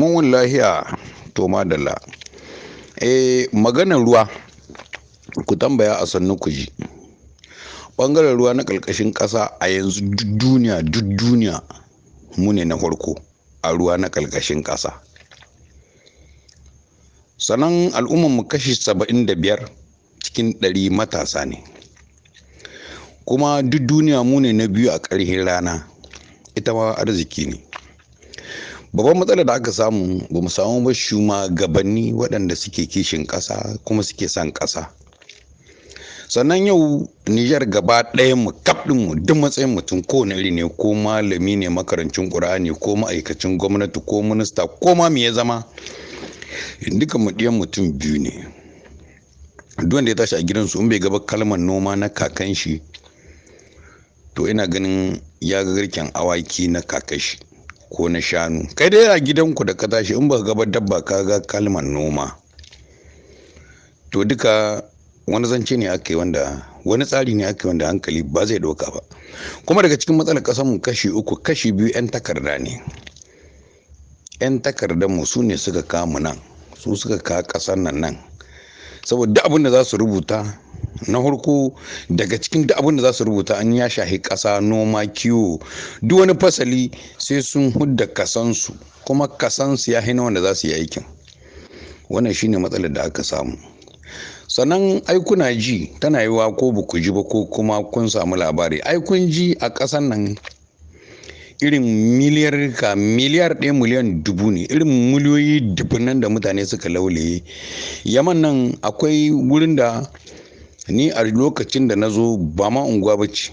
Mun wani lahiya to madalla. Maganar ruwa ku tambaya a sannu ku ji. Ɓangaren ruwa na ƙarƙashin ƙasa a yanzu duk duniya mu ne na farko a ruwa na ƙarƙashin ƙasa. Sannan al'ummar mu kashi 75% matasa ne. Kuma duk duniya mu ne na biyu a ƙarhin rana, ita ma arziki ne. Babban matsalar da aka samu, ba mu samu ba shugabanni waɗanda suke kishin ƙasa kuma suke son ƙasa. Sannan yau Nijar gaba ɗayan mu, kaf ɗin mu, duk matsayin mutum, ko wane iri ne, ko malami ne makarancin Ƙur'ani, ko ma'aikacin gwamnati, ko minista, ko ma me ya zama, duka mu ɗiyan mutum biyu ne. Duk wanda ya tashi a gidansu in bai ga ba kalmar noma na kakan shi, to ina ganin ya ga garken awaki na kakan shi ko na shanu. Kai dai a gidanku da ka tashi, in ba ka ga ba dabba, ka ga kalmar noma. To duka wani zance ne aka yi, wanda wani tsari ne aka yi wanda hankali ba zai ɗauka ba. Kuma daga cikin matsalar ƙasar mu, kashi uku, kashi biyu 'yan takarda ne. 'Yan takardar mu su ne suka kamu nan, su suka kawo ƙasar nan nan. Saboda duk abin da za su rubuta na farko, daga cikin duk abin da za su rubuta an ya shahi ƙasa, noma, kiwo, duk wani fasali, sai sun hudda kasansu, kuma kasansu ya hina wanda za su yi aikin. Wannan shine matsalar da aka samu. Sannan ai kuna ji, tana yiwuwa ko ba ku ji ba ko kuma kun samu labari, ai kun ji a ƙasar nan irin miliyar ka miliyar 1 miliyan 1000 ne, irin miliyoyi dubunnan da mutane suka laulaye. Yaman nan akwai wurin da ni a lokacin da na zo ba ma unguwa ba ce,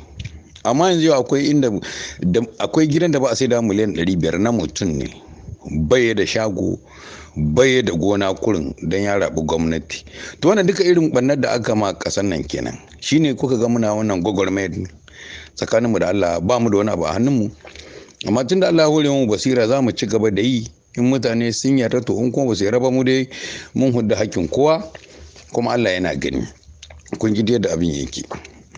amma yanzu yau akwai inda akwai gidan da ba a sai da miliyan 500, na mutum ne, bai da shago, bai da gona, kurin don ya rabu gwamnati. To wannan duka irin ɓannar da aka ma ƙasar nan kenan. Shine kuka ga muna wannan gwagwarmayar tsakaninmu da Allah, ba mu da wani abu a hannunmu, amma tun da Allah ya hore mu basira, za mu ci gaba da yi. In mutane sun yarda to, in kuma ba su yarda ba, mu dai mun hudda hakkin kowa, kuma Allah yana gani. Kun ji yadda abin yake.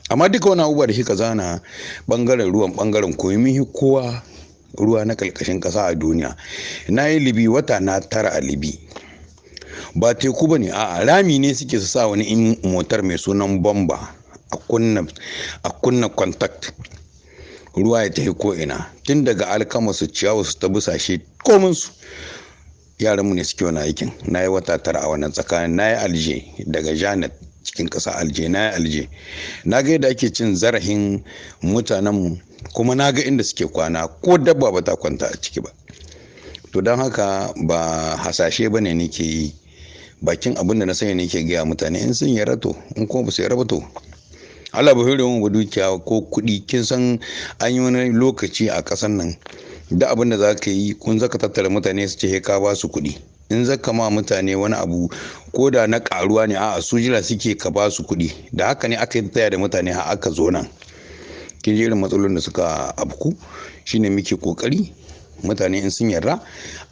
Amma duka wani abubuwa da kika zana, bangaren ruwan, bangaren koyi, mun kowa ruwa na ƙarƙashin ƙasa a duniya. Na yi Libi, wata na 9 a Libi. Ba teku ba ne, a'a, rami ne suke su sa wani in motar mai sunan bomba, a kunna contact, ruwa ya tafi ko ina, tun daga alkama su, ciyawa su, ta busashe, komin su. Yaranmu ne suke wani aikin. Na yi wata 9 a wannan tsakanin. Na yi Alje, daga Janet cikin ƙasa Alje, na yi Alje, na ga yadda ake cin zarafin mutanenmu, kuma na ga inda suke kwana, ko dabba ba ta kwanta a ciki ba. To don haka ba hasashe ba ne nake yi, bakin abin da na sani nake gaya mutane. In sun yarda to, in kuma ba su yarda ba to. Allah ba hore mu ba dukiya ko kuɗi. Kin san an yi wani lokaci a ƙasar nan da abin da za ka yi, kun zaka tattara mutane, su ce ka ba su kuɗi. In zaka ma mutane wani abu, ko da na ƙaruwa ne, a'a, su jira suke ka ba su kuɗi. Da haka ne aka yi taya da mutane har aka zo nan. Kin ji irin matsalolin da suka afku. Shine muke kokari mutane in sun yarda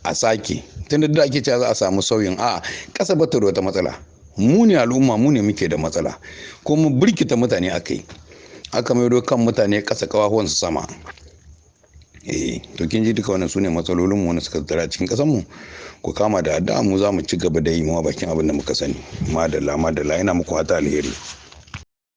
a sake, tunda da ake cewa za a samu sauyin, a'a, ƙasa ba ta da wata matsala. Mu ne al'umma, mu ne muke da matsala, kuma birkita mutane aka yi, aka maido kan mutane ƙasa, ƙafafuwansu sama. To kin ji duka wannan sune matsalolin mu wanda suka tattara cikin ƙasar mu. Ku kama da addu'a, mu za mu ci gaba da yi mu bakin abin da muka sani. Madalla, madalla, ina muku fata alheri.